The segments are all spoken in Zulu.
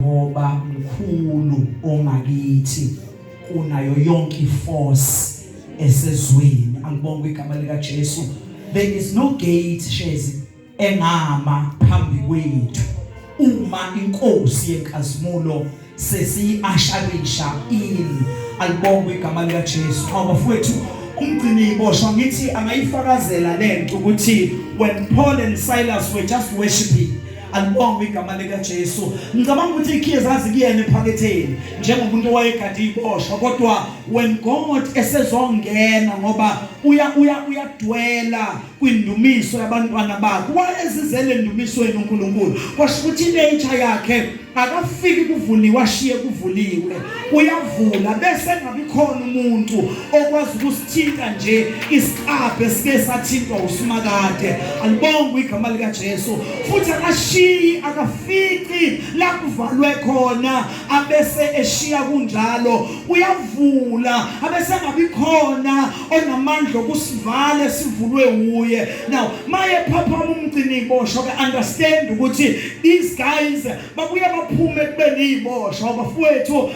Ngoba mkhulu ongakithi kunayo yonke iforce esezweni. Angibonge igama lika Jesu. There is no gate, Shezi, engama phambi kwethu uma inkosi yenkazimulo sesiyi-asharisha in. Alibongwe igama likaJesu. Awu bafowethu, umgcini iboshwa ngithi angayifakazela lento ukuthi when Paul and Silas were just worshiping, alibongwe igama likaJesu, ngicabanga ukuthi ikhiye zazi kuyena ephaketheni njengomuntu owayegade iboshwa, kodwa when God esezongena, ngoba uya uya uyadwela kwindumiso yabantwana bakhe, wayezizele endumisweni uNkulunkulu, kwasho ukuthi inature yakhe akafiki kuvuliwe ashiye kuvuliwe, uyavula bese engabi khona umuntu okwazi ukusithinta nje isicabhe esike sathintwa uSimakade. Alibongwe igama likaJesu. Futhi akashiyi, akafici la kuvalwe khona abese eshiya kunjalo, uyavula abese engabi khona onamandla okusivale sivulwe wuye. Now maye phaphama umgcini iboshwa ke, understand ukuthi these guys babuye baphume kubeni iboshwa, bafowethu,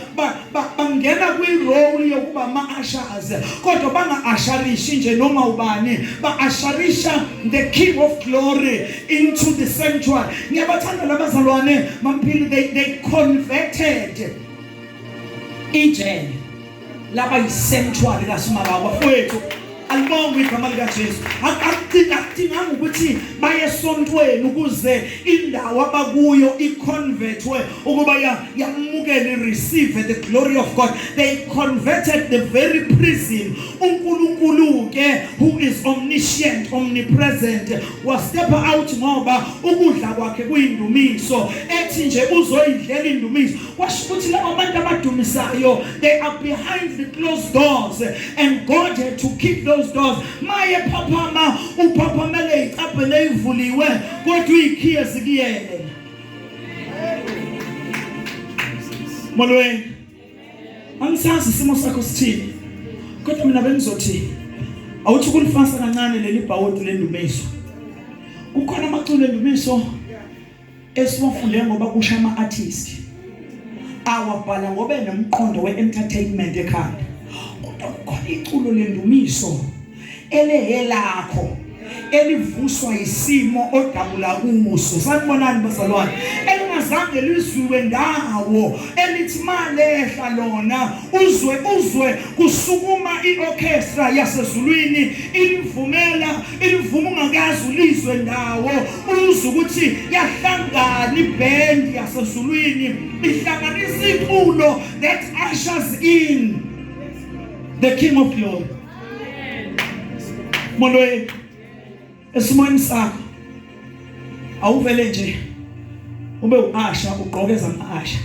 bangena kwi-role yokuba ama-ushers, kodwa banga-usherishi nje noma ubani, ba-usherisha the King of Glory into the sanctuary. Ngiyabathanda labazalwane, Mamphili. They converted ijele laba yi-sanctuary kaSimakade. Bafowethu, alibongwe igama likaJesu. Akudinganga ukuthi baye esontweni ukuze indawo abakuyo iconvertwe ukuba yamukele, receive the glory of God. They converted the very prison. uNkulunkulu ke, who is omniscient, omnipresent, was step out ngoba ukudla kwakhe kuyindumiso, ethi nje uzoyidlela indumiso. Kwasho ukuthi laba bantu abadumisayo, they are behind the closed doors and God had to keep those doors. Maye phaphama, uphaphamele icabhe leyivuliwe, kodwa izikhiye zikuyena. Molweni. Angisazi isimo sakho sithini, kodwa mina bengizothi awuthi ukulifasa kancane leli bhawodi lendumiso. Kukhona amaculo endumiso esiwafunde ngoba kusha ama-artist awabhala ngoba enomqondo we-entertainment ekhanda, kodwa kukhona iculo lendumiso elehelakho elivuswa yisimo odabula kuso. Sanibonani bazalwane. Elingazange lizwiwe ndawo, elithi malehla lona uzwe uzwe kusukuma iorchestra yasezulwini ilivumela, ilivuma ungakazi ulizwe ndawo, uzwe ukuthi yahlangana iband yasezulwini ihlanganisa iculo that ushers in the King of Glory. Molweni. Esimweni sakho awuvele nje ube uasha, ugqoke zama-usher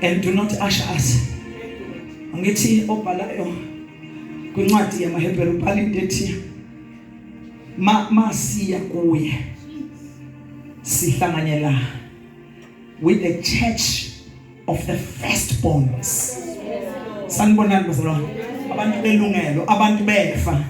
and do not usher us. Angithi obhalayo kwincwadi yamaHebheru ubhala into ethi ma masiya kuye sihlanganyela with the church of the firstborns. Sanibonani bazalwane, abantu belungelo, abantu befa.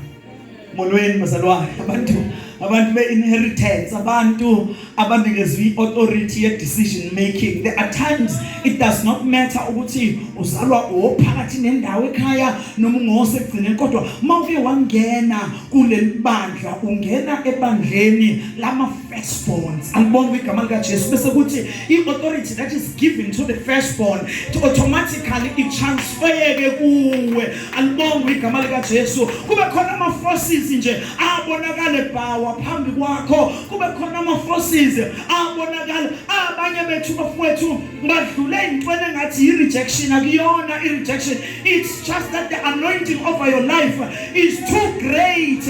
Molweni bazalwane, abantu be-inheritance, abantu abanikezwe i-authority ye-decision making. There are times it does not matter ukuthi uzalwa ophakathi nendawo ekhaya noma ungosekugcineni, kodwa uma uke wangena kuleli bandla, ungena ebandleni lama firstborns. Alibongwe igama likaJesu. Bese kuthi i-authority that is given to the firstborn to automatically itransfereke kuwe. Alibongwe igama likaJesu. Kube khona ama-forces nje abonakale bhawa phambi kwakho, kube khona ama-forces abonakala. Abanye bethu bafowethu badlule ey'ntweni engathi yi-rejection. Akuyona i-rejection, it's just that the anointing over your life is too great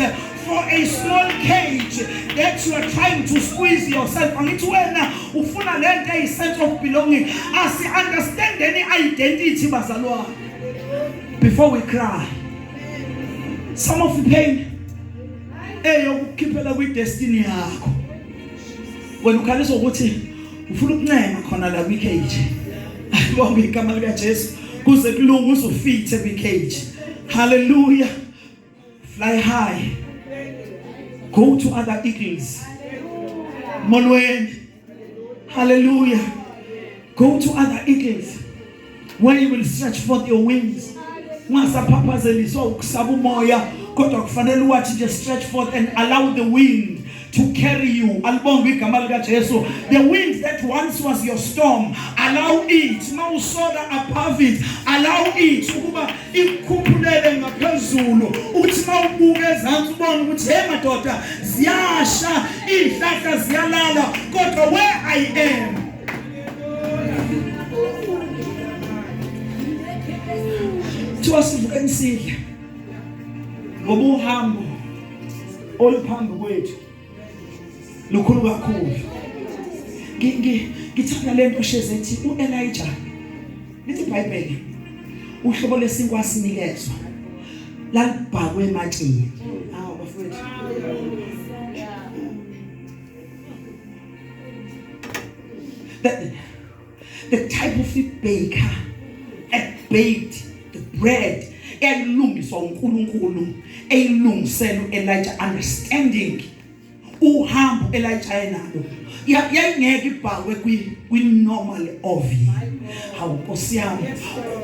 for a small cage that you are trying to squeeze yourself. Angithi wena ufuna lento eyi sense of belonging. Asi understand any identity, bazalwane, before we cry. Some of the pain eyokukhiphela kwi destiny yakho, wena ukhaliswa ukuthi ufuna ukuncenga khona la kwi cage. Ayibonge igama lika Jesu, kuze kulunge uzofithe kwi cage. Hallelujah. Fly high, go to other eagles. Molweni. Hallelujah. Go to other eagles where you will stretch forth your wings. Ungasaphaphazeliswa ukusaba umoya, kodwa kufanele wathi nje stretch forth and allow the wind to carry you. Alibonge igama lika Jesu. The wind that once was your storm, allow it. Mawusola above it, allow it ukuba ikukhuphulele ngaphezulu. Uthi mawubuka ezantsi ubone ukuthi hey madoda, ziyasha izihlahla, ziyalala, kodwa where I am. Kuthiwa sivuke nisidle, ngoba uhambo oluphambi kwethu lukhulu kakhulu. Ngithanda lento sheze ethi uElijah, lithi iBhayibheli uhlobo lesinkwa asinikezwa lalibhakwe ematsheni. Hawu bafowethu, the type of baker that baked the bread eyayilungiswa uNkulunkulu, eyilungisela uElijah, understanding uhambo Elijah enalo, yayingeke ibhakwe kwi normal oven. Hawu Nkosi yami,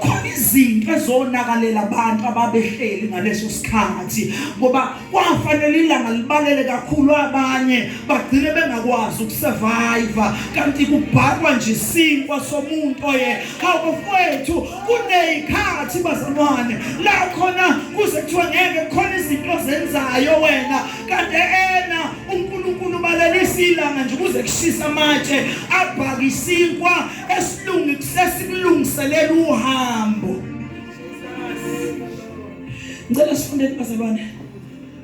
khona izinto ezonakalela abantu ababehleli ngaleso sikhathi, ngoba kwafanele ilanga libalele kakhulu, abanye bagcine bengakwazi ukusurvive, kanti kubhakwa nje isinkwa somuntu oye. Hawu bafowethu, kunezikhathi bazalwane la khona kuze kuthiwa ngeke khona izinto zenzayo wena, kanti ena uNkulunkulu balelisa ilanga nje kuze kushisa amatshe, abhaka isinkwa esilungi kusesikulungiselela uhambo. Ngicela sifunde, bazalwane,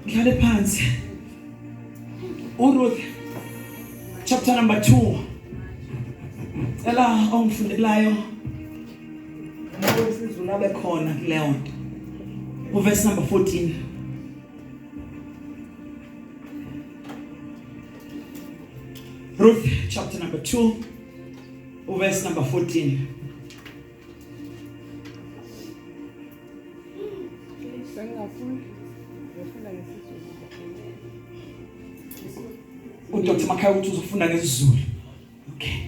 ngihlale phansi. uRuth chapter number 2, cela ongifundelayo ngokwesiZulu abe khona kuleyo nto, uverse number 14. Ruth chapter number 2, verse number 14. Sengingafunda. Ngiyafunda ngesiZulu. uDr Makhaya uthi uzofunda ngesiZulu. Okay.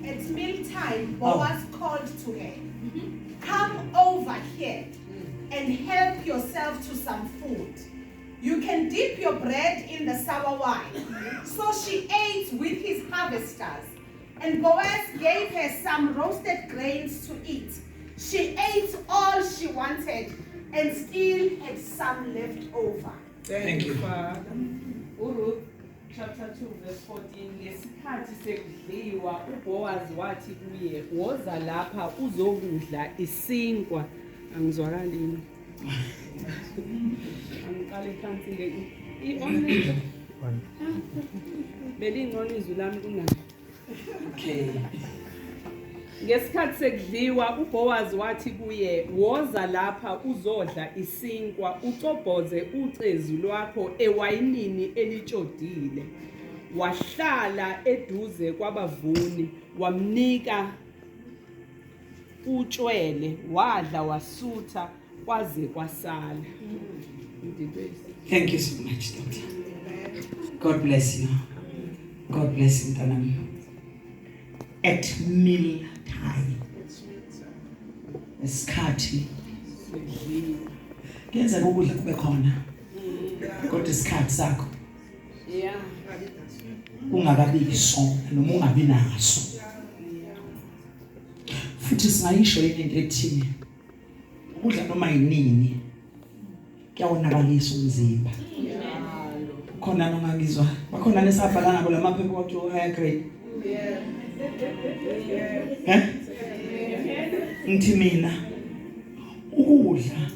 At mealtime, Boaz called to her, "Come over here and help yourself to some food. You can dip your bread in the sour wine." So she ate with his harvesters. And Boaz gave her some roasted grains to eat. She ate all she wanted and still had some left over. Thank you. Father. uRuth chapter 2 verse 14. Ngesikhathi sekudliwa, uBoaz wathi kuye, "Woza lapha uzokudla isinkwa." Angizwakali yini? Angiqale phansi ke. I-on belingcono izwi lami kunayo. Okay. Ngesikhathi sekudliwa, uBoaz wathi kuye, "Woza lapha uzodla isinkwa, ucobhoze ucezu lwakho ewayinini elitshodile." Wahlala eduze kwabavuni, wamnika utshwele, wadla wasutha kwaze kwasala. Thank you so much, doctor. God bless you. God bless you, mntanami. At meal time. Isikhathi kuyenzeka ukudla kube khona, kodwa isikhathi sakho kungakabi sona noma ungabi naso. Futhi singayisho yini into ethi ukudla noma yinini kuyawonakalisa umzimba? Khona nongangizwa bakhona nesabhala nabo lamaphepha kwathiwa higher grade. Eh, ngithi mina ukudla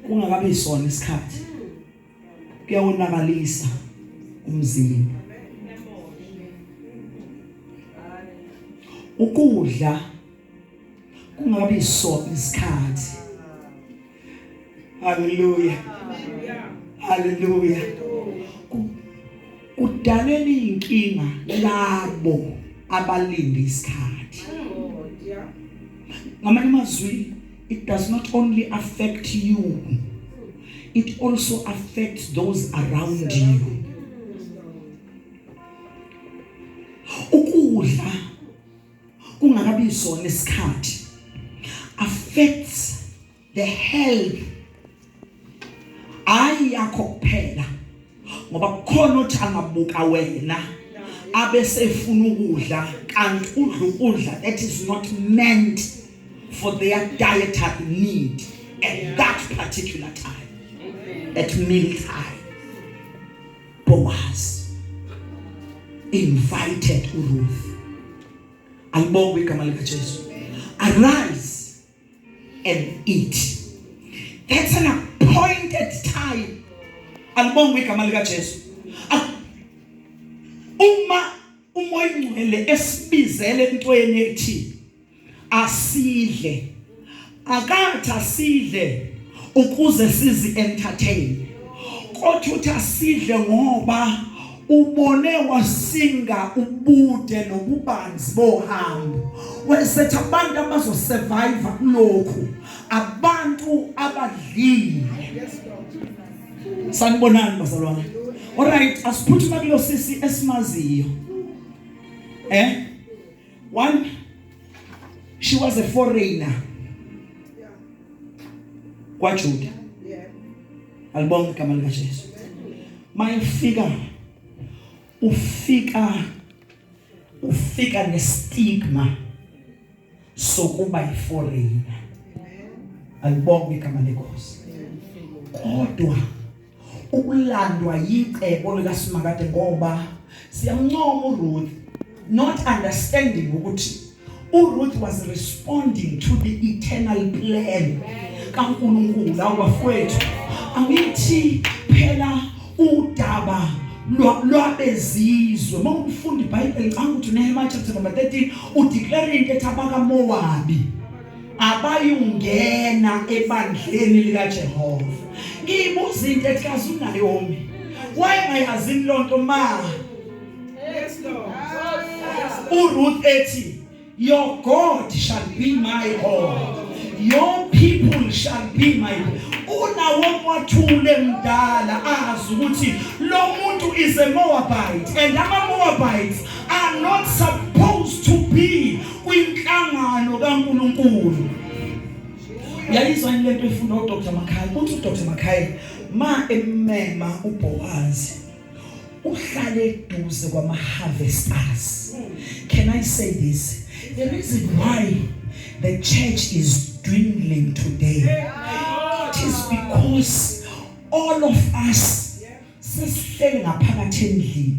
kungakabi sona isikhathi kuyawonakalisa umzimba. Ukudla kungabi sona isikhathi. Haleluya, haleluya. Kudalela inkinga labo abalinda isikhathi. Ngamanye amazwi, it does not only affect you, it also affects those around you. Ukudla Kungakabi sona isikhathi affects the health ayi yakho kuphela, ngoba kukhona othi angabuka wena abese efuna ukudla, kanti udla ukudla that is not meant for their dietary need at that particular time, at meal time. Boaz invited uRuth. Alibongwe igama lika Jesu. Arise and eat. That's an appointed time. Alibongwe igama lika Jesu. Uma uMoya oNgcwele esibizele entweni ethi asidle, akathi asidle ukuze sizi entertain, kodwa uthi asidle ngoba ubone wasinga ubude nobubanzi bohambo, wesethi abantu abazosurvive kulokhu abantu abadlile. Sanibonani bazalwane. Alright, asiphuthuma kulo sisi esimaziyo. One, she was a foreigner kwaJuda. Alibonge igama lika Jesu. Mayefika ufika nestigma sokuba yiforeigner. Alibonge igama leNkosi. Kodwa ukulandwa yicebo likaSimakade, ngoba siyamncoma uRuth, not understanding ukuthi uRuth was responding to the eternal plan kaNkulunkulu. Awubafowethu, angithi phela udaba lwabezizwe, mawufunda iBhayibheli, ngicabanga ukuthi uNehemiah chapter number 13 udeclare into ethi abakaMowabi abayungena ebandleni likaJehova. Ngiyibuza into ethi kazi uNaomi wayengayazi lonto ma Yes, Lord. uRuth ethi, "Your God shall be my God, your people shall be my." UNaomi wathule mdala, azi ukuthi lo muntu is a Moabite, and ama Moabites are not supposed to be kwinhlangano kaNkuluNkulu. Uyayizwa yini lento efunda uDr Makhaya? Uthi uDr Makhaya ma emmema uBoaz uhlale eduze kwama harvesters. Can I say this? The reason why the church is dwindling today, it is because all of us sesihlele ngaphakathi endlini.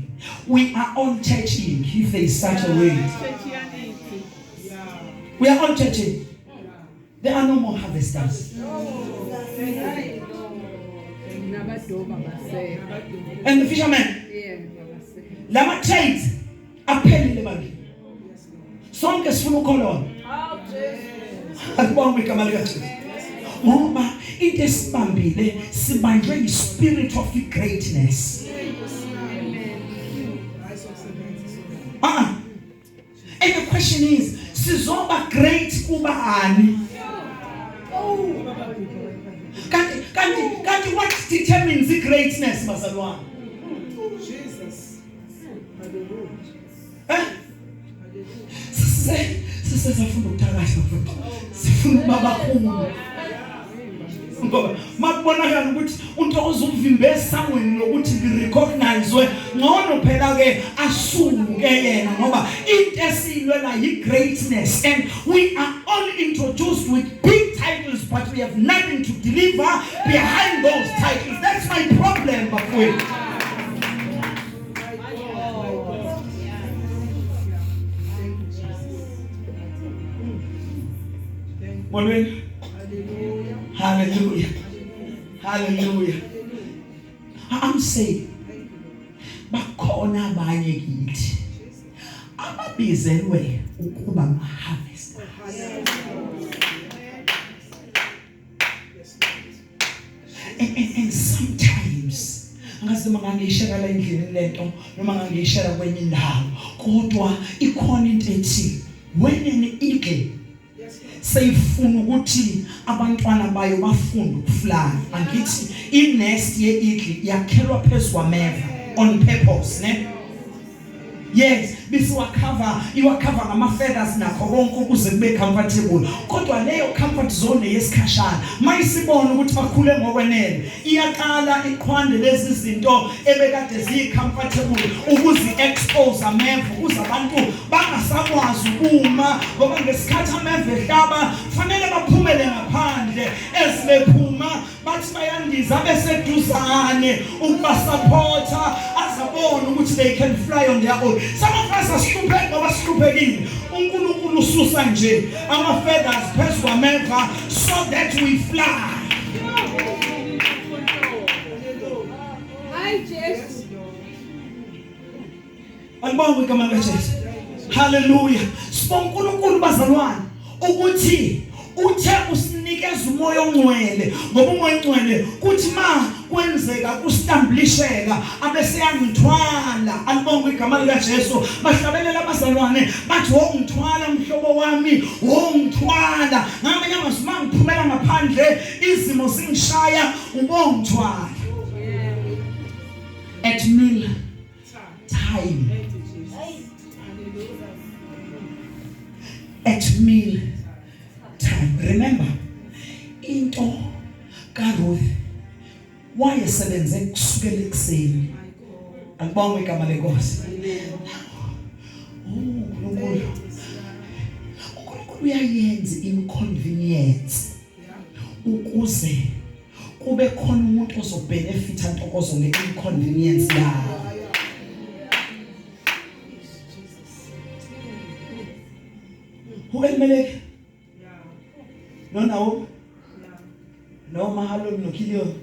We are all churching, if there is such a word. Churchianity. We are all churching. There are no more harvesters. Nabadoba basekho. And the fishermen, Yeah, basekho. lama trades aphelile manje. Sonke sifuna ukholona. Akubonge igama likaJesu, ngoba into esibambile, sibanjwe yi-spirit of greatness. Ah, and the question is, sizoba great kubani? Kanti what determines the greatness, bazalwane? Jesus. Hallelujah. Eh, sisesafunda ukuthakatha futhi sifuna ukuba bakhulu, ngoba makubonakala ukuthi uNtokozo uvimbe esangweni lokuthi ngirecognizwe ngcono, phela ke asuke yena, ngoba into esiyilwela yi-greatness, and we are all introduced with big titles, but we have nothing to deliver behind those titles. That's my problem, bafowethu. My God, my God. Thank you, Jesus. Thank you. Molweni. Hallelujah. Hallelujah, hallelujah. I'm saying, Thank you, Lord. bakhona abanye kithi ababizelwe ukuba ama-harvester. Yes, Lord. And sometimes angazi noma ngangiyishera la endlini lento noma ngangiyishera kwenye indawo, kodwa ikhona into ethi when an eagle Yes, Lord. seyifuna ukuthi abantwana bayo bafunde ukufly, angithi inest ye-eagle yakhelwa phezu kwameva on purpose, ne? Yes, bisiwacover, iwacover ngama feathers nakho konke ukuze kube comfortable. Kodwa leyo comfort zone yesikhashana, mayisibona ukuthi bakhule ngokwenele, iyaqala iqhwande lezi zinto ebekade ziyi comfortable ukuzi expose ameva ukuze abantu bangasakwazi ukuma ngoba ngesikhathi ameva ehlaba fanele baphumele ngaphandle ezibephuma bathi bayandiza beseduzane ukubasupporta azabona ukuthi they can fly on their own. Some of us asihlupheki ngoba sihluphekile. uNkulunkulu ususa nje ama feathers phezu kwameva so that we fly. Hi Jesu. Alibongwe igama likaJesu. Hallelujah. Sibonga uNkulunkulu bazalwane ukuthi uthe usinikeza umoya ongcwele ngoba umoya ongcwele kuthi ma kwenzeka kustamblisheka abese yangithwala. Alibongwe igama likaJesu. Bahlabelela abazalwane bathi wongithwala mhlobo wami, wongithwala. Ngamanye amazwi mangiphumela ngaphandle izimo zingishaya ubongithwala. At meal time. At meal time. Remember into kaRuth wayesebenze kusukela ekuseni. Akubongwe igama lenkosi. Oh uNkulunkulu. uNkulunkulu uyayenza inconvenience ukuze kube khona umuntu ozobenefita ntokozo nge-inconvenience yakho. U-Elimeleki no Naomi no Mahaloni noKhiliyoni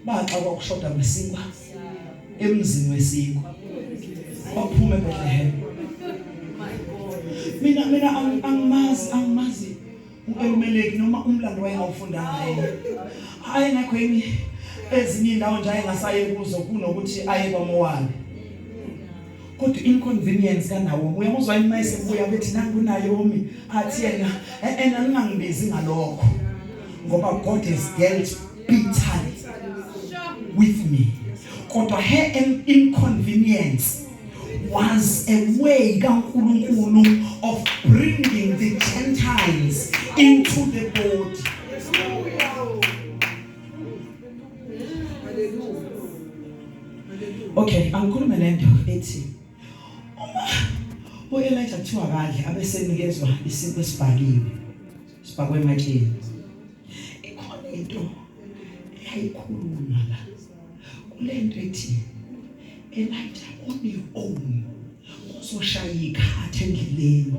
baxakwa ukushoda kwesinkwa emzini wesinkwa baphuma eBethlehem. Mina angimazi uElimeleki noma umlando wayengawufundanga yena. Hayi ngekho yini ezinye indawo nje ayengasaye kuzo kunokuthi aye kwaMowabi. Kodwa inconvenience kaNaomi uyamuzwa yini mayesebuya bethi nangu Naomi athi yena ena ningangibizi ngalokho ngoba God has dealt bitterly with me. Kodwa her inconvenience was a way kaNkulunkulu of bringing the Gentiles into the body. Okay, angikhulume lento ethi uma uElijah kuthiwa kadle abesenikezwa isinkwa esibhakiwe sibhakwe ematsheni, ikhona into eyayikhulunywa la kulento ethi Elijah on your own uzoshaya ikhathi endleleni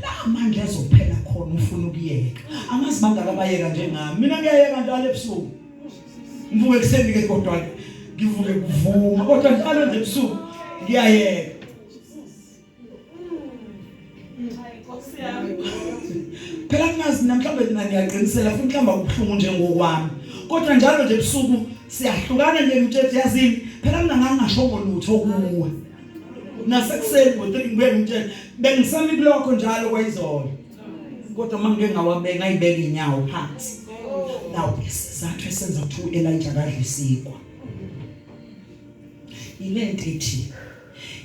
la amandla ezophela khona ufuna ukuyeka. Angazi bangaka abayeka njengami, mina ngiyayeka njalo ebusuku, ngivuke ekuseni ke kodwa ngivuke kuvuma, kodwa njalo nje ebusuku ngiyayeka. Phela ngingazi namhlanje mina ngiyaqinisela futhi mhlawumbe akubuhlungu njengokwami, kodwa njalo nje ebusuku siyahlukana nje ngitshela yazini phela mina ngangingashongo lutho kuwe nasekuseni ngo3 ngibuye ngitshela bengisami kulokho njalo kwayizolo, kodwa mangike ngawabeka ngayibeka inyawo phansi. Now isizathu esenza ukuthi uElijah kadla isinkwa ilento ethi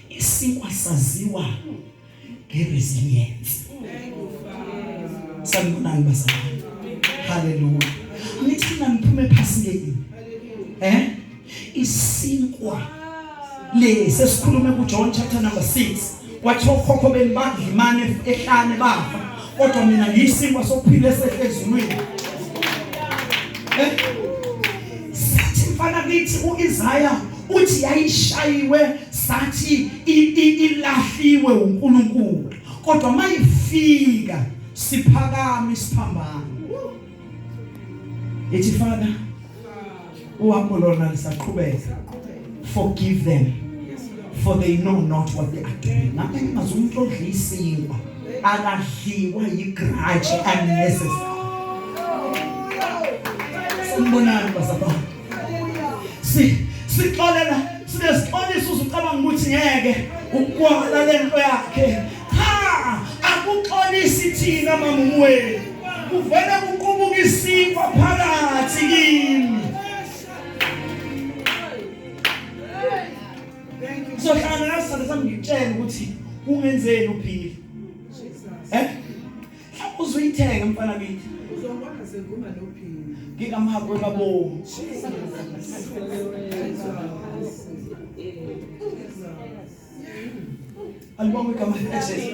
isinkwa saziwa ngeresilience. Sanibonani bazalwane. Hallelujah. Angithi mina ngiphume ephasikeni. Isinkwa le sesikhulume ku John chapter number 6 wathi okhokho benu badla imane ehlane bafa, kodwa mina ngiyisinkwa sokuphila esehle ezulwini. Sathi mfana kithi uIsaiah uthi yayishayiwe sathi ilahliwe uNkulunkulu, kodwa mayifika siphakama isiphambano. Ithi Father uhambo lona lisaqhubeka, forgive them for they know not what they are doing. Ngapha ngingazi umuntu odla isinkwa akadliwa yigrudge unnecessary. Sanibonani bazalwane. Sixolela sibe sixolisa uzucabanga ukuthi ngeke ukwala lento yakhe. Cha, akuxolisi thina mamumweni, kuvele kuqubuka isinkwa phakathi kimi. Ngizohlangana nawe sithando sami ngikutshele ukuthi ungenzeni uphile. Jesus. Eh? Mhlawumbe uzuyithenga mfana kithi. Uzongibona senguma nophini. Ngingamhaqwe babomu. Jesus. Jesus. Jesus. Alibongwe igama likaJesu.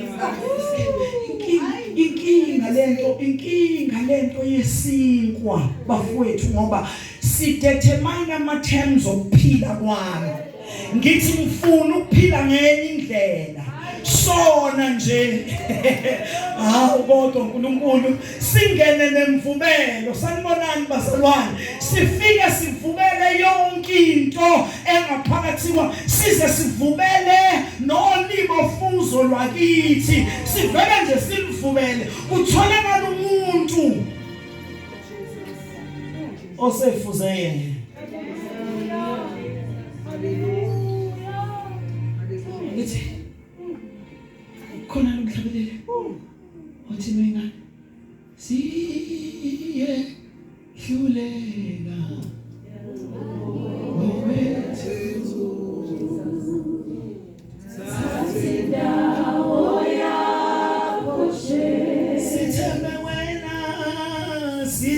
Inkinga lento, inkinga lento yesinkwa bafowethu ngoba sidetermine ama terms okuphila kwami. Ngithi ngifuna ukuphila ngenye indlela. Sona nje. Hawu kodwa uNkulunkulu singene nemvubelo. Sanibonani bazalwane. Sifike sivubele yonke into engaphakathi kwa size sivubele nolimo fuzo lwakithi sivele nje silivubele kutholakala umuntu osefuze yena. Ngithi khona lo mhlabelele othi mina siye hluleka ngowethu sithembe wena si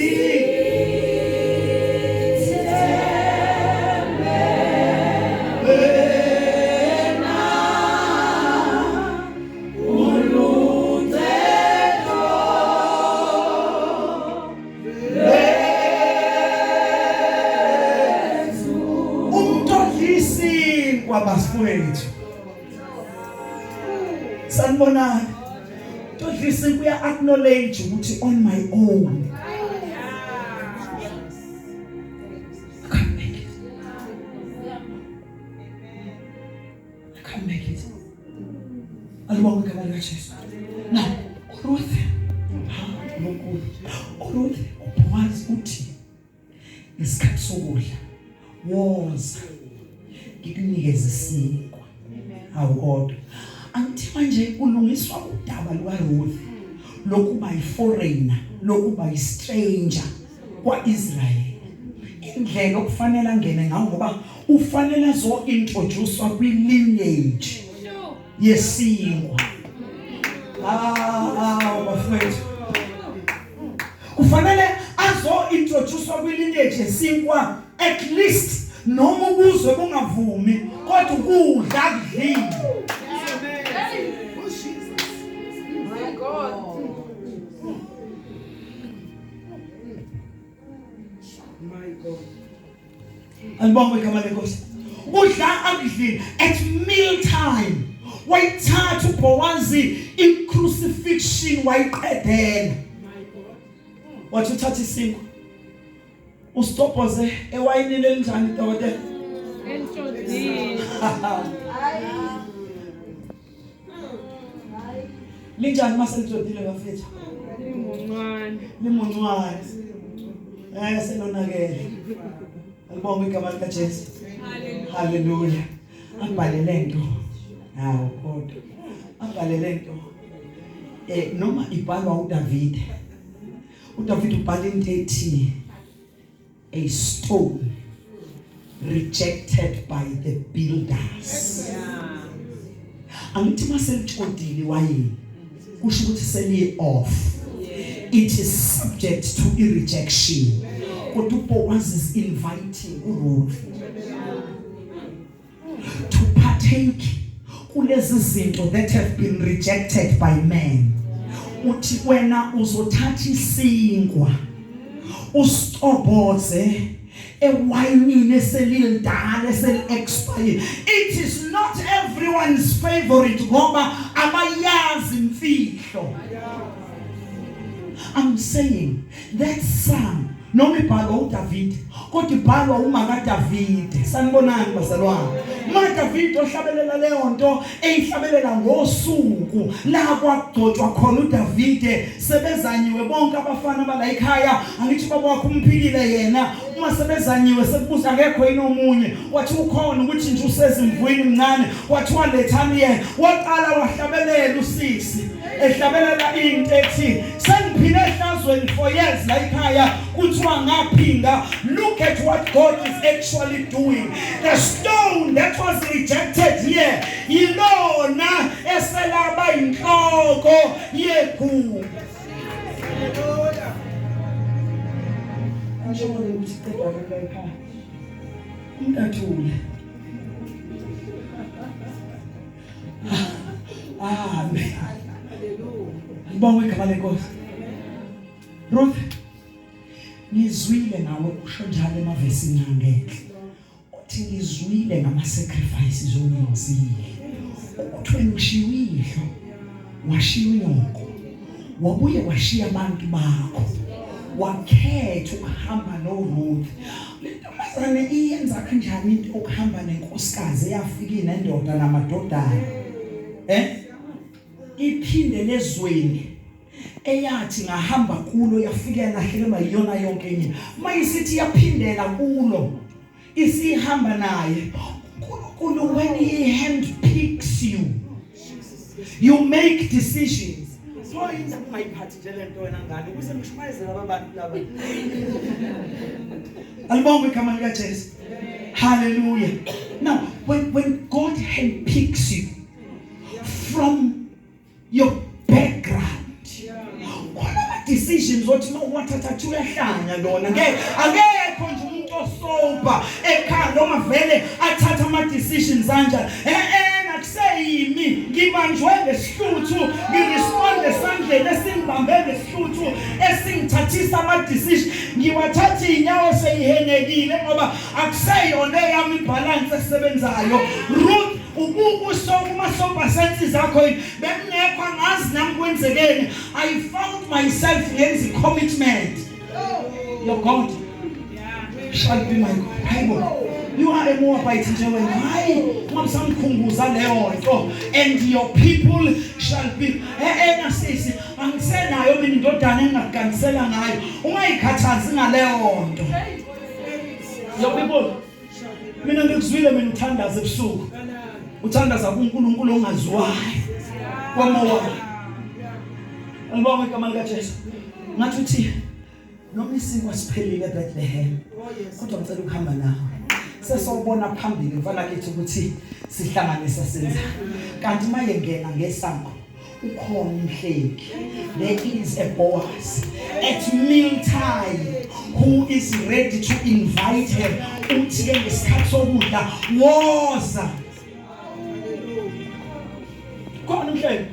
Umuntu odla isinkwa bafowethu. Sanibonani. Umuntu odla isinkwa uya acknowledge ukuthi on my own I can't make it. I can't make it. Alibongwe igama likaJesu. Now, uRuth, ha, uNkulunkulu. uRuth uBoaz uthi ngesikhathi sokudla woza ngikunikeze isinkwa. Hawu kodwa angithi manje kulungiswa udaba lukaRuth lokuba yiforeigner, lokuba yistranger kwaIsrael. Indlela okufanele angene ngayo ngoba ufanele azo introducewa kwi lineage yesinkwa. Ah, bafowethu. Kufanele azo introducewa kwi lineage yesinkwa at least noma ukuzwe kungavumi kodwa ukudla akudlile. Oh Jesus. My God. My God. Alibongwe igama lenkosi. Udla akudlile at meal time. Wayithatha uBowazi i-crucifixion wayiqedela. My God. Wathi uthatha isinkwa. Usitobhoze ewayinini elinjani dokotela? Entshozini. Linjani mase litshotile bafethu? Limuncane. Limuncane. Selonakele. Alibongwe igama likaJesu. Hallelujah. Abhale lento. Hawu kodwa. Abhale lento. Noma ibhalwa uDavid. uDavid ubhala into ethi a stone rejected by the builders. Angithi maselitshodile wayini kusho ukuthi seliyi off. It is subject to rejection. Kodwa uBoaz is inviting uRuth to partake kulezi zinto that have been rejected by men. Uthi wena uzothatha isinkwa usitobhoze ewayinini eselilidala eseli expire. It is not everyone's favorite ngoba abayazi imfihlo. I'm saying that psalm noma ibhalwa uDavid kodwa ibhalwa uma kaDavid. Sanibonani bazalwane. Uma kaDavid ohlabelela leyo nto eyihlabelela ngosuku la kwagcotshwa khona uDavid sebezanyiwe bonke abafana bala ekhaya. Angithi baba wakho umphikile yena uma sebezanyiwe sekubuza akekho yini omunye, wathi ukhona ukuthi nje usezimvwini mncane, wathi walethani yena, waqala wahlabelela usisi. Ehlabelela into ethi sengiphile ehlazweni for years la ekhaya kuthiwa ngaphinga. Look at what God is actually doing. The stone that was rejected here yilona eselaba inhloko yegumbi. Ngisho ukuthi qedwa la ekhaya. Umntathule. Amen. Ngibonga igama lenkosi. Ruth, ngizwile nawe usho njalo emavesini angenhla. Uthi ngizwile ngama sacrifices owenzile. Ukuthi wena ushiya uyihlo, washiya unyoko, wabuye washiya abantu bakho. Wakhetha ukuhamba noRuth. Lentombazane iyenza kanjani into ukuhamba nenkosikazi eyafika inendoda namadodana? Eh? Iphinde lezweni eyathi ngahamba kulo yafika yalahlekelwa yiyona yonke enye. Mayisithi yaphindela kulo isihamba naye. uNkulunkulu when he handpicks you, you make decisions. So yini ungayiphathi nje lento wena ngane ukuze ngishumayeze laba bantu laba. Alibongwe igama lika Jesu. Hallelujah. Now when God handpicks you from your background, khona ama decisions othi mawuwathatha athi uyahlanya lona, ngeke akekho nje umuntu osoba ekhaya noma vele athatha ama decisions kanjani. Akuseyimi ngibanjwe ngesihluthu, ngirespond esandleni esingibambe ngesihluthu esingithathisa ama decision, ngiwathatha inyawo seyihenekile ngoba akuseyona eyami ibalance esebenzayo. Ruth, ubukuso kuma sober senses zakho bengekho, angazi nami kwenzekeni. I found myself ngenza commitment. Your God shall be my God. Hayibo, you are a Moabite nje wena. Hayi, ungamsamkhumbuza leyo nto. And your people shall be nasisi angisenayo mina indodana engingakuganisela ngayo. Ungayikhathazi ngaleyo nto. Your people, mina ngikuzwile mina uthandaza ebusuku, uthandaza kuNkulunkulu ongaziwayo kwaMowabi. Alibonge igama lika Jesu. Ngathi uthi noma isinkwa siphelile eBethlehem, kodwa ngicela ukuhamba nawe. Sesobona phambili mfana kithi ukuthi sihlanganisa senza. Kanti maye ngena ngesango ukhona umhleki. There is a Boaz at meal time who is ready to invite her. Uthi ke ngesikhathi sokudla woza. Khona umhleki.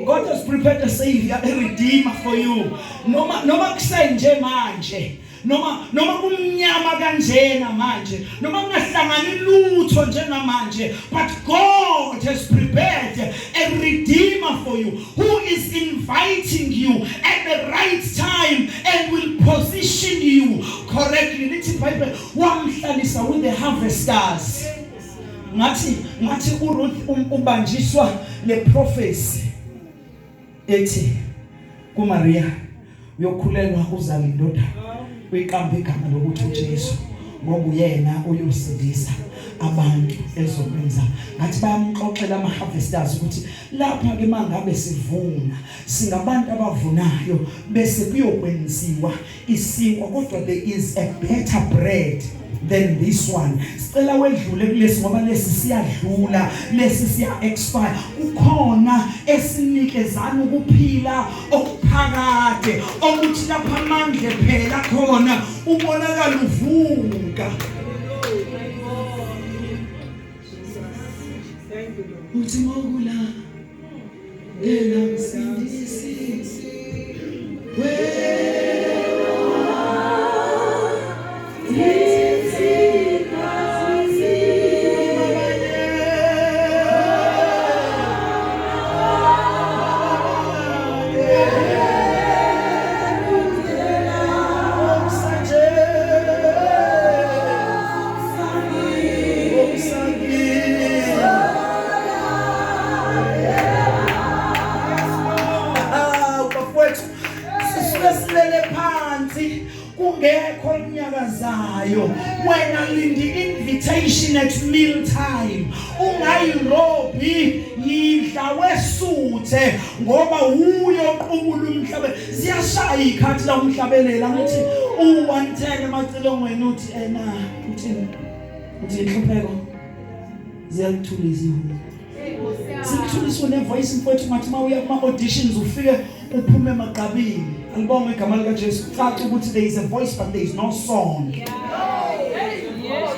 God has prepared a savior, a redeemer for you. Noma kusenje manje, noma kumnyama kanjena manje, noma kungahlangani lutho njengamanje, but God has prepared a redeemer for you who is inviting you at the right time and will position you correctly. Lithi iBhayibheli wamhlalisa with the harvesters. Ngathi uRuth ubanjiswa le prophecy ethi kuMaria uyokhulelwa uzala indodana, uyiqamba igama lokuthi uJesu, ngoba uyena uyosindisa abantu ezokwenza. Ngathi bayamxoxela ama harvesters ukuthi lapha ke mangabe sivuna singabantu abavunayo bese kuyokwenziwa isinkwa, kodwa there is a better bread than this one. Sicela wedlule kulesi ngoba lesi siyadlula, lesi siya expire. Kukhona esinikezana ukuphila okuphakade okuthi lapha amandla phela khona ubonakala uvuka. Uthi ngokula ela msindisi bafowethu, sisuke silele phansi. Kungekho inyakazayo. Wena lindi invitation at meal time. Ungayirobhi, yidla wesuthe ngoba uyo oqubula umhlaba. Ziyashaya ikhathi la umhlabelela ngithi u110 emacilongweni uthi ena uthini? Uthi inhlupheko ziyalithulisa ihubo. Sikuthulisa ne voice mfowethu, ngathi mawuya kuma auditions ufike uphume emagqabini. Alibonge igama lika Jesu. Caca ukuthi there is a voice but there is no song. Hallelujah.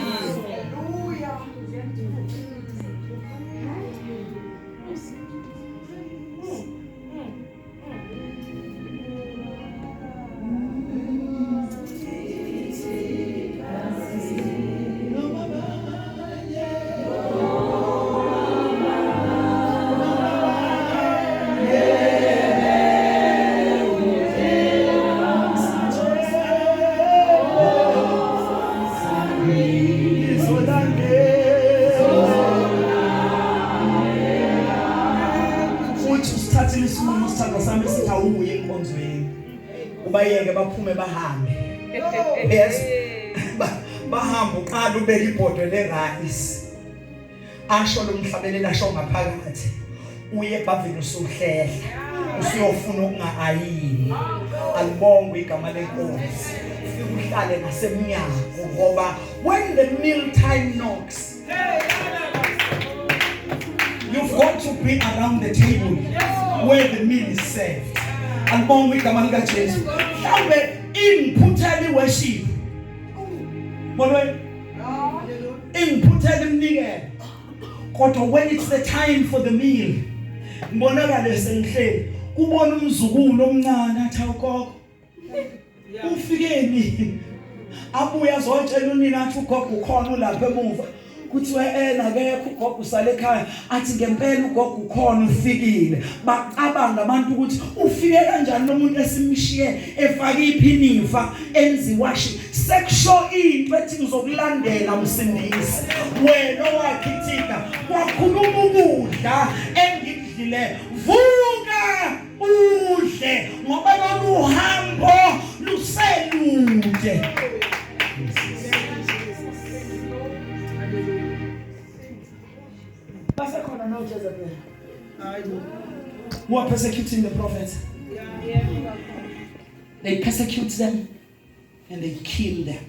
Uthi usithathile isinqumo sithandwa sami sithi awuye enkonzweni. Ubayeke baphume bahambe. Yes. Bahamba uqala ubeka ibhodwe lerice. Asho lo mhlabelela asho ngaphakathi. Uye ebhavini usuhlehla. Usuyofuna ukungaayini. Alibongwe igama lenkosi. Ufike uhlale ngasemnyango ngoba when the meal time knocks, you've got to be around the table where the meal is served. Alibongwe igama lika Jesu. Mhlawumbe ingiphuthela iworship. Molweni. Ingiphuthela iminikelo. Kodwa when it's the time for the meal, ngibonakale sengihleli kubona umzukulu omncane athi awugogo ufikeni, abuye azotshela unina athi ugogo ukhona ulapha emuva, kuthiwe ena akekho ugogo usale ekhaya, athi ngempela ugogo ukhona ufikile. Bacabanga abantu ukuthi ufike kanjani lo muntu esimshiye efake iphinifa enziwashi. Sekusho into ethi ngizokulandela msindisi wena owakhithika kwakhuluma ukudla engikudlile, vuka udle ngoba lolu hambo luselude. Basekhona no Jezebel who are persecuting the prophets. They persecute them and they kill them.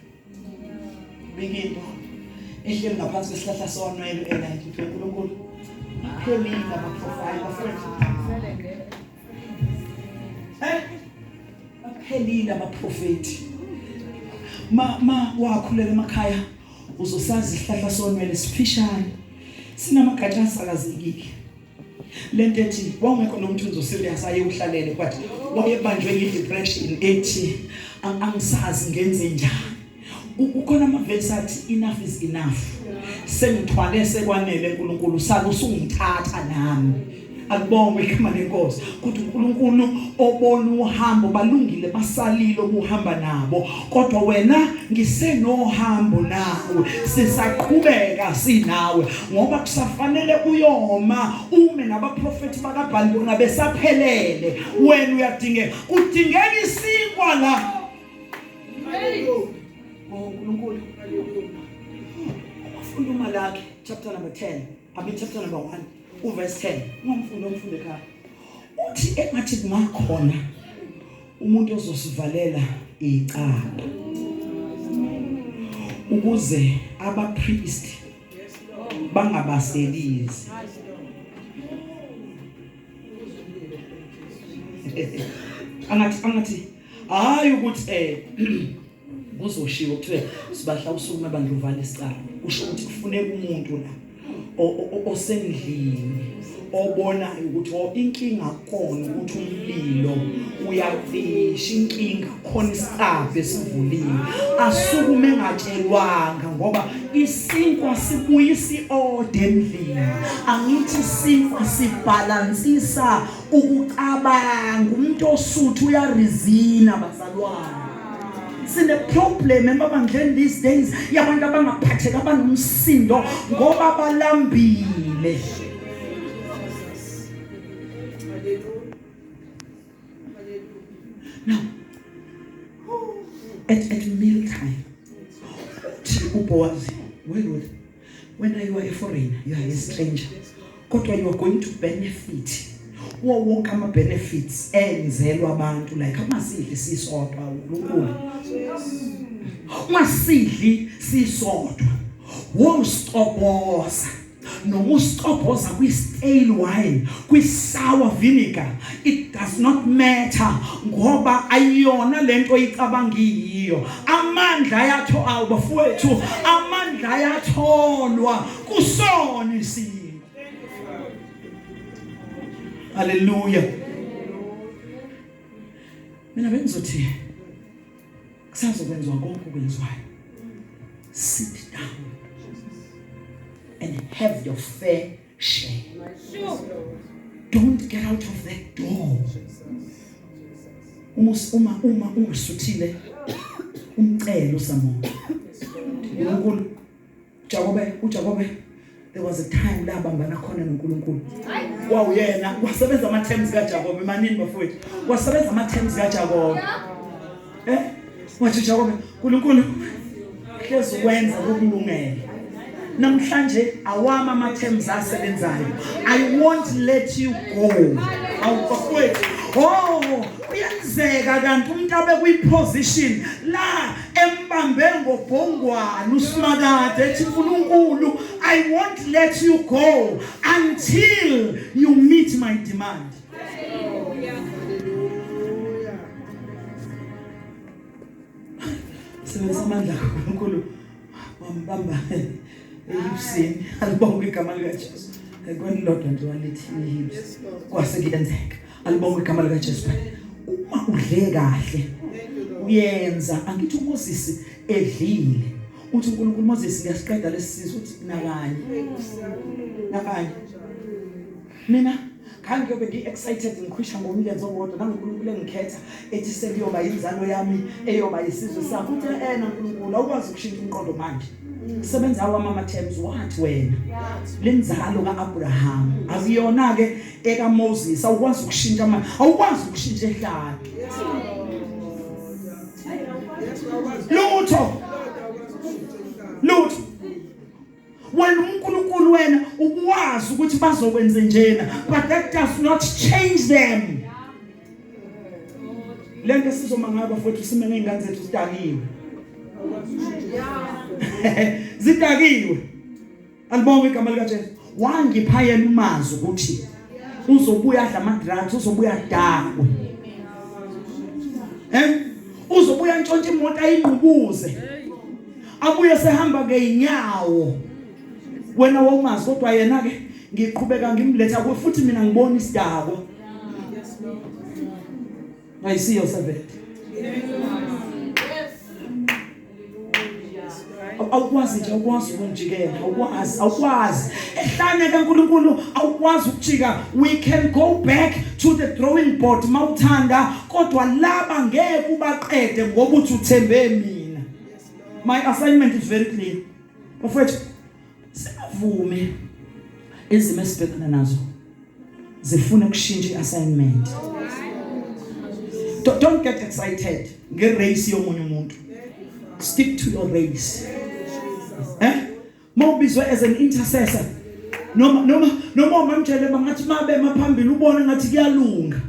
Bikinto ehleli ngaphansi kwesihlahla sonwele ela ithi uNkulunkulu aphelile amaprofile bafowethu. Aphelile abaprofeti. Ma wakhulela emakhaya uzosazi isihlahla sonwele sifishane sinamagatsha asakazekile. Lento ethi wawungekho nomthunzi oserious aye uhlalele, but wayebanjwe yi-depression ethi angisazi ngenze njani. Kukhona amavesi athi enough is enough, sengithwale sekwanele uNkulunkulu, sala usungithatha nami. Akubongwe igama lenkosi. Kuthi uNkulunkulu obona uhambo balungile basalile ukuhamba nabo, kodwa wena ngisenohambo nawe, sisaqhubeka sinawe ngoba kusafanele uyoma ume nabaprofeti bakaBhali bona besaphelele. Wena uyadingeka, kudingeka isinkwa la. Oh uNkulunkulu, ufunda uMalaki chapter number 10, I mean chapter number 1 uverse 10. Ungamfundi umfunde ekhaya. Uthi engathi kungakhona umuntu ozosivalela icala ukuze abapriest bangabaselizi. Angathi hayi ukuthi kuzoshiwo kuthiwe sibahla usukume bandla uvale isicala, kusho ukuthi kufuneka umuntu la osendlini obonayo ukuthi inkinga kona ukuthi umlilo uyacisha, inkinga khona isicabha esivuliwe, asukume engatshelwanga ngoba isinkwa sibuyisa iorder endlini. Angithi isinkwa sibhalansisa ukucabanga, umuntu osuthu uyarizina bazalwane. Sine problem emabandleni these days yabantu abangaphatheka abanomsindo ngoba balambile. Now, At meal time, uthi uBoaz, well, when you are a foreigner, you are a stranger, kodwa you are going to benefit kuwo wonke ama benefits enzelwa abantu, like amasidli sisodwa uNkulunkulu, ungasidli sisodwa, wosicobhoza noma usicobhoza kwi-stale wine, kwi-sour vinegar, it does not matter, ngoba ayiyona lento oyicabanga iyiyo. Amandla ayatho awu bafowethu, amandla ayatholwa kusona isimo. Haleluya. Mina bengizothi kusazokwenziwa konke okwenziwayo, sit down and have your fair share. Don't get out of that door uma ungasuthile. Umcelo usamoya uNkulunkulu. Jakobe, uJakobe, there was a time la bambana khona noNkulunkulu. Wawuyena wasebenza ama terms kaJakobe manini bafowethu, wasebenza ama terms kaJakobe. Wathi uJakobe, uNkulunkulu hlezi ukwenza kokulungela. Namhlanje awama ama terms asebenzayo. I won't let you go. Awubafowethu, oh, kuyenzeka kanti umuntu abe kwi-position la embambe ngobhongwane uSimakade, ethi uNkulunkulu, I won't let you go until you meet my demand. Hallelujah. Sebenzisa amandla kaNkulunkulu, wambamba ehipsini. Alibonge igama likaJesu. Kwelilodwa nje walithi ihips. Yes, Lord. Kwase kuyenzeka. Alibonge igama likaJesu. Uma udle kahle, Thank you, Lord. uyenza. Angithi uMoses edlile, uthi uNkulunkulu, Moses, ngiyasiqeda lesizwe. Uthi nakanye, nakanye. Mina khangiyobe ngi-excited, ngikhwisha ngomlenze owodwa nanguNkulunkulu engikhetha, ethi sekuyoba inzalo yami eyoba isizwe sakho. Uthi ena Nkulunkulu, awukwazi ukushintsha umqondo manje, sebenza awami ama-terms. Wathi wena lenzalo ka-Abraham akuyona-ke ekaMoses. Awukwazi ukushintsha manje, awukwazi ukushintsha ehlala. Yes, Lord. Yes, awukwazi. Lutho. Lord, awukwazi ukushintsha ihlala. Lutho. Wena uNkulunkulu, wena ukwazi ukuthi bazokwenze njena, but that does not change them. Lento sizoma ngayo bafowethu, sime ngey'ngane zethu zidakiwe. Awukwazi ukushintsha. Zidakiwe. Alibonge igama likaJesu. Wangipha yena umazi ukuthi uzobuya adla ama-drugs, uzobuya adakwe, uzobuya ntshontshe imoto, ayingqubuze, abuye sehamba ngeenyawo. Wena wawumazi, kodwa yena ke ngiqhubeka ngimletha kuwe futhi mina ngibona isidakwa. Yes, Lord. I see your servant. Yes. Awukwazi nje, awukwazi ukungijikela, awukwazi, awukwazi. Ehlane kaNkuluNkulu awukwazi ukujika. We can go back to the drawing board mawuthanda, kodwa laba ngeke ubaqede ngoba uthi uthembe mina. My assignment is very clear bafowethu. Singavumi izimo esibhekana nazo zifuna ukushintsha i-assignment. Don't get excited nge-race yomunye umuntu. Stick to your race. Mawubizwe as an intercessor, noma umamjele bangathi mabe maphambili, ubone ngathi kuyalunga,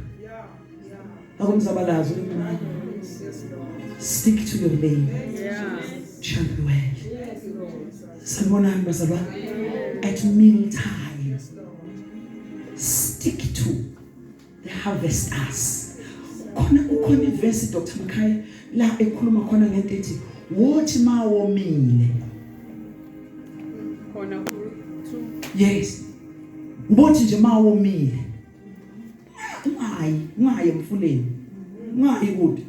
akumzabalazo. Yes, Lord. Stick to your lane, shall be well. Sanibonani bazalwane. At meal time, stick to the harvesters. Khona ukhona ivesi, Dr Makhaya, la ekhuluma khona ngento ethi wothi mawomile. Khona ku-two. Yes, ubothi nje mawomile, ungayi emfuleni, ungayi kude,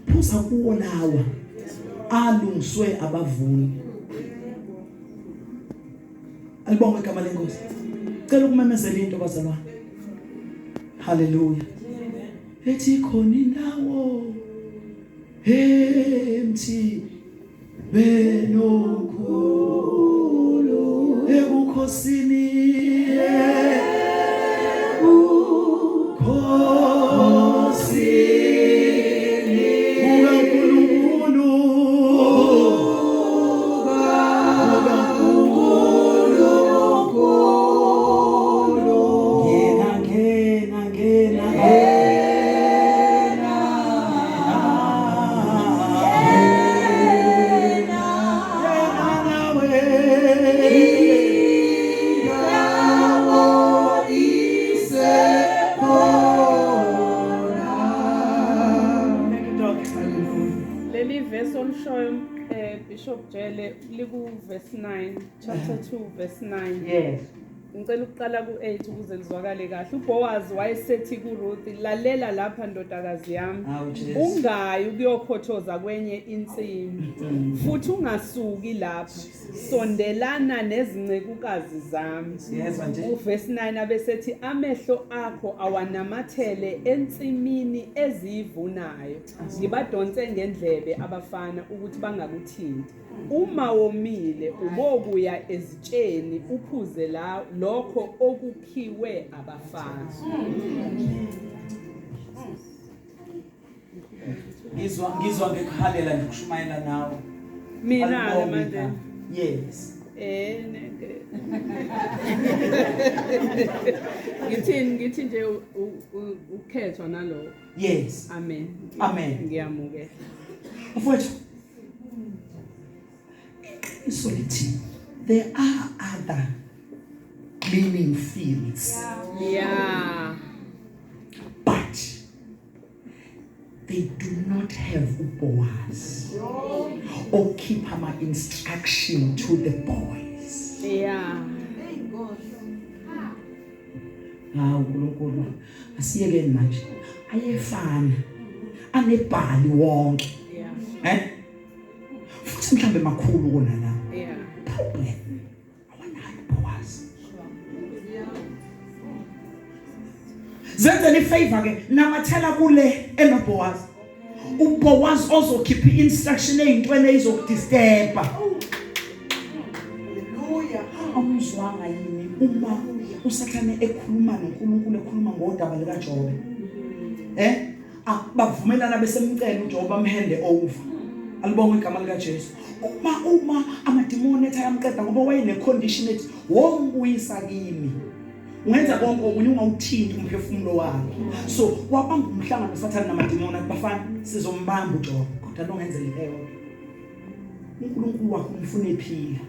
phuza kuwo lawa alungiswe abavuni. Alibonge igama lenkosi. Cela ukumemezela into bazalwane. Haleluya. Ethi khona indawo emthi benokhulu ebukhosini, ebukhosini bukaNkulunkulu. Leli verse olishoyo Bishop Jele liku verse 9, chapter 2 verse 9. Yes. Ngicela ukuqala ku8 ukuze lizwakale kahle. uBoaz wayesethi kuRuth, "Lalela lapha ndodakazi yami. Awu Jesu. Ungayi ukuyokhothoza kwenye insimi. Futhi ungasuki lapha. Sondelana nezincekukazi zami." Siyezwa nje. Uvesi 9 abesethi amehlo akho awanamathele ensimini eziyivunayo. Ngibadonse ngendlebe abafana ukuthi bangakuthinti. Uma womile ubokuya ezitsheni uphuze la lokho okukhiwe abafana. Ngizwa ngikuhalela nje ukushumayela nawe. Mina ke Alibonge manje igama. Yes. Ngithini ngithi nje ukhethwa nalokho. Yes. Amen. Amen. Ngiyamukela. Mfowethu. Iqiniso lithi there are other gleaning fields. Yeah. But they do not have uBoaz okhipha ama instruction to the boys. Yeah. Hawu uNkulunkulu asiyekeni manje. Ayefana anebhali wonke. Yeah. Futhi mhlambe makhulu kunala. Yeah. Problem awanayo uBoaz. Zenzeni ifavor ke namathela kule enoBoaz. uBoaz ozokhipha instruction ezintweni ezizokudisturba. Hallelujah. Awuzwanga yini uma uSathane ekhuluma noNkulunkulu ekhuluma ngodaba likaJobe? Bavumelana besemcela uJobe bamhande over. Alibonge igama likaJesu. Uma amadimoni ethi ayamqeda ngoba wayene condition ethi wombuyisa kimi. Ungenza konke okunye ungawuthinti umphefumulo wakhe. So wabamba umhlangano uSathane namadimoni athi bafana sizombamba uJobe kodwa longenzela into eyodwa. uNkulunkulu wakho umfuna ephila.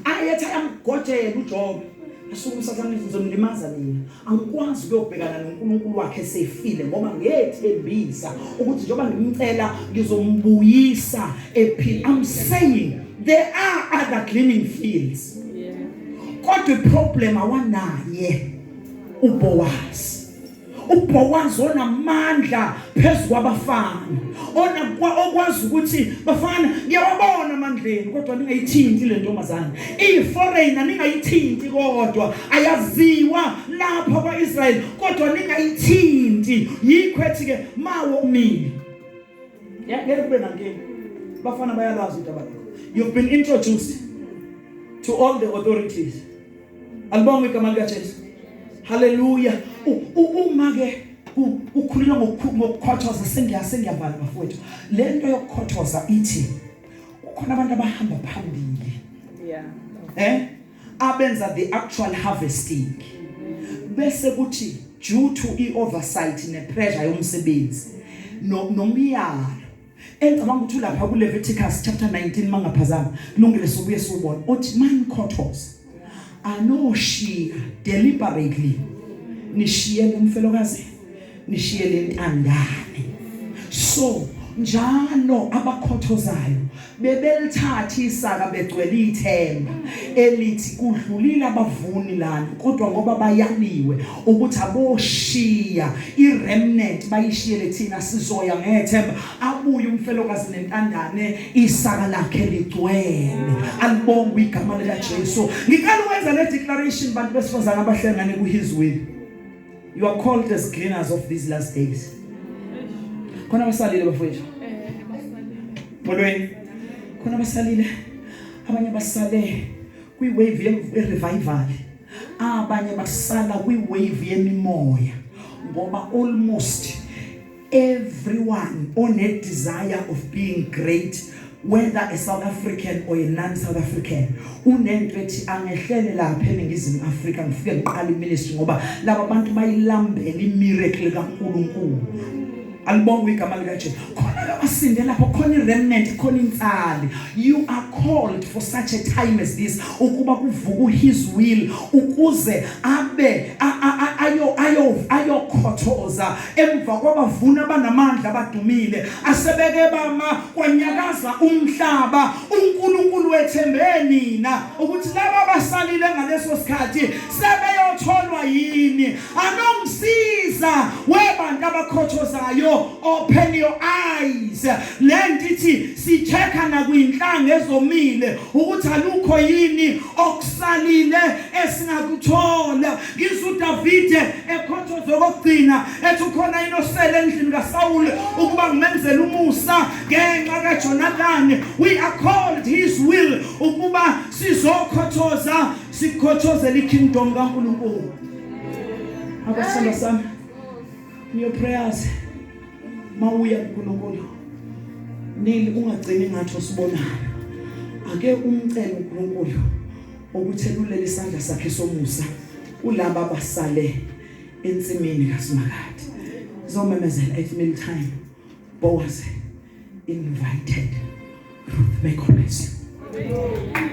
Ayethi ayamgojela uJobe. Asuke uSathane ngizomlimaza mina. Angikwazi ukuyobhekana noNkulunkulu wakhe esefile ngoba ngethembisa ukuthi njengoba ngimcela ngizombuyisa ephila. I'm saying there are other gleaning fields. Yeah. Kodwa iproblem awanaye uBoaz. uBoaz onamandla phezulu kwabafana. Okwazi ukuthi bafana ngiyawabona amandleni kodwa ningayithinti le ntombazana. Iyiforeigner ningayithinti kodwa ayaziwa lapha kwaIsrael kodwa ningayithinti. Yikho ethi ke mawo umile. Ngeke kube nankinga. Bafana bayalazi udaba lakho. You've been introduced to all the authorities. Alibonge igama likaJesu. Hallelujah. Uma ke ukhulula ngokukhothoza sengiyavala bafowethu. Lento yokukhothoza ithi kukhona abantu abahamba phambili. Yeah. Abenza the actual harvesting. Bese kuthi due to i-oversight ne-pressure yomsebenzi nomyalo engicabanga ukuthi ulapha ku Leviticus chapter 19 mangaphazama kulungile sobuye siwubona uthi manikhothoza anoshiya deliberately nishiye umfelokazi nishiye lentandane. So njalo abakhothozayo bebelithatha isaka begcwele ithemba elithi kudlulile abavuni lana kodwa ngoba bayaliwe ukuthi aboshiya iremnant bayishiyele thina sizoya ngethemba. Abuye umfelokazi nentandane isaka lakhe ligcwele. Alibongwe igama likaJesu. Ngicela ukwenza le declaration bantu besifazana abahlengane ku His will. You are called as gleaners of these last days. Khona basalile bafowethu. Molweni. Khona basalile. Abanye basale kwi wave ye revival. Abanye basala kwi wave yemimoya ngoba almost everyone on a desire of being great, whether a South African or a non-South African, unento ethi angehlele lapha eNingizimu Afrika ngifike ngiqale iministry ngoba laba bantu bayilambela imiracle kaNkuluNkulu. Alibongwe igama likaJesu. Khona labasinde lapho, khona iremnant, khona insali. You are called for such a time as this ukuba kuvuke his will, ukuze abe ayo ayo ayokhothoza emva kwabavuna abanamandla abadumile asebeke bama kwanyakaza umhlaba. uNkulunkulu wethembe nina ukuthi laba abasalile ngaleso sikhathi sebeyotholwa yini. Anongisiza webantu abakhothozayo, open your eyes. Lento ithi sichecka nakwinhlanga ezomile ukuthi alukho yini okusalile esingakuthola. Ngizwa uDavide ekhothoza okugcina ethi ukhona inosele endlini kaSawule ukuba ngimenzele umusa ngenxa kaJonathan. We are called his will ukuba sizokhothoza, sikhothozela ikingdom kaNkulunkulu. Abasanda sami, in your prayers, mawuya kuNkulunkulu, nili ungagcini ngathi osibonayo. Ake umcele uNkulunkulu ukuthi elulele isandla sakhe somusa kulaba abasale ensimini kaSimakade. Zomemezela at meal time, Boaz invited Ruth. May God bless you.